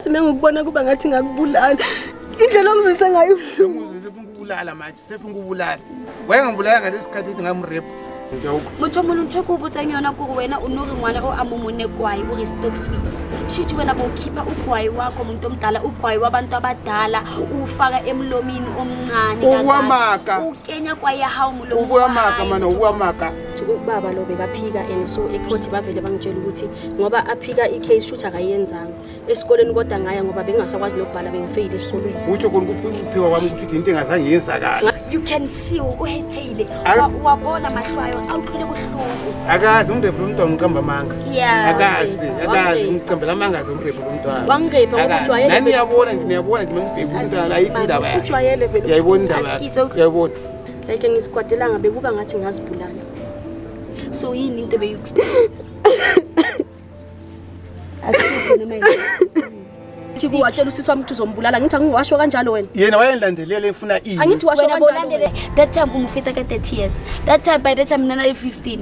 Sime ngikubona kuba ngathi ngakubulala. Indlela ongizwise ngayo ubuhlungu. Sefuna ukubulala manje, sefuna ukubulala. Wayengibulala ngalesi sikhathi ethi ngamrape. Motho o mongwe ntho e ke o botsang yona kore wena o no re ngwana o a mo monne kwayi o re stock sweet shuthi wena bowukhipha ugwayi wakho muntu omdala, ugwayi wabantu abadala, uwufaka emlomini omncane kangaka. Uwamaka. Ukenya kwayi ya hao molomong Ubuya wa maka hae, mana, motho- ubuya maka. Ubaba lo bekaphika and so ecourt bavele bangitshela ukuthi ngoba aphika i-case shuthi akayenzanga esikoleni, kodwa ngaya ngoba bengingasakwazi nokubhala, bengifeyile esikolweni. Utsho khona ukuphiwa kwami ukuthi into engazange yenzakala. You can see o hetheile. Wa bona mahlo ayo a utlwile bohloko. Akazi umrephu lo mntwana, ngiqamba amanga. Akazi, akazi, ngiqambela amanga, azi umrephu lo mntwana. Wangirepha ngoba Akazi. ujwayele Nani vele. niyabona nje, niyabona nje mangibheka umntwana, ayikho indaba yakhe. Ujwayele vele. Uyayibona indaba yakhe. Askiso. Uyayibona. Like ngizikwatelanga, bekuba ngathi ngazibulala. So yini into beyukus Askiso noma yini? Thi watshela usisi wami ukuthi uzombulala, ngithi angiwasho kanjalo wena. Yena wayengilandelela efuna ini. Angithi washo Wena kanjalo. bolandele that time umufeta ka 30 years, that time, by that time mina le 15.